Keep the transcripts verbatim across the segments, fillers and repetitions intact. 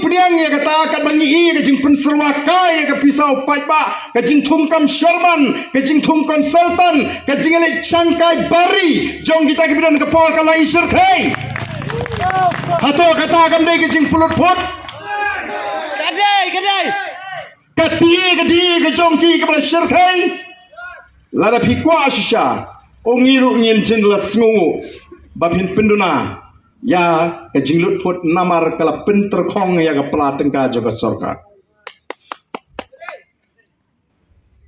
pdiang ïa kata katba ngi ïohi ka jingpynsyrwa kai ïa ka pisa u paidbah, ka jingthung kam sherman, ka jingthung consultant, ka jingleit shangkai bari jong kita kiba don ka por ka la i shyrkhei. Hato kata kam dei ka jingpynlut phut? Ka dei, ka dei. Ka dei, ka dei ka jong ki kaba la shyrkhei. Lada phi kwah shisha, ong ngi ruh ngin jin la sngew ba phin pynduna ïa ka jinglut phut namar ka la pyntyrkhong ïa ka pla tyngka jong ka sorkar.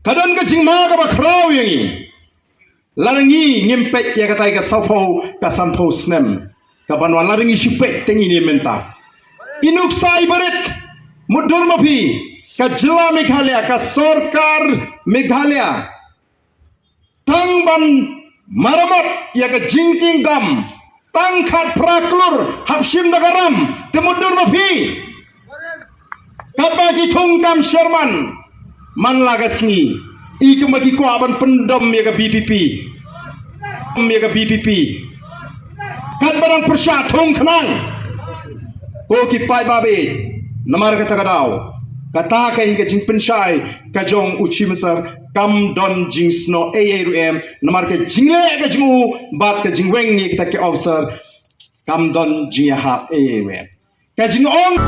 Ka don ka jingma kaba khraw ïa ngi. Lada ngi ngim peit ïa katai ka saphew ka sanphew snem kaban wan, lada ngi shu peit te ngi ne mynta. I nuksa i barit, mutdur ma phi, ka jylla Meghalaya, ka sorkar Meghalaya, tang ban maramot ïa ka Jingkieng Dam tang khatphra klur hap shim da ka ram, te mutdur ma phi. Katba ki thung kam sherman man la ka sngi, i kumba ki kwah ban pyndom ïa ka B P P, ïa ka B P P. Katba dang pyrshah thung khnang, ko ki paidbah, namar kata ka daw, kata ka ïing ka jingpynshai ka jong u Chief Minister kam don jingsnoh ei ei ruh em, namar ka jingleh ka jong u bad ka jingweng ïa kita ki officer kam don jingïahap ei ei ruh em. Ka jingong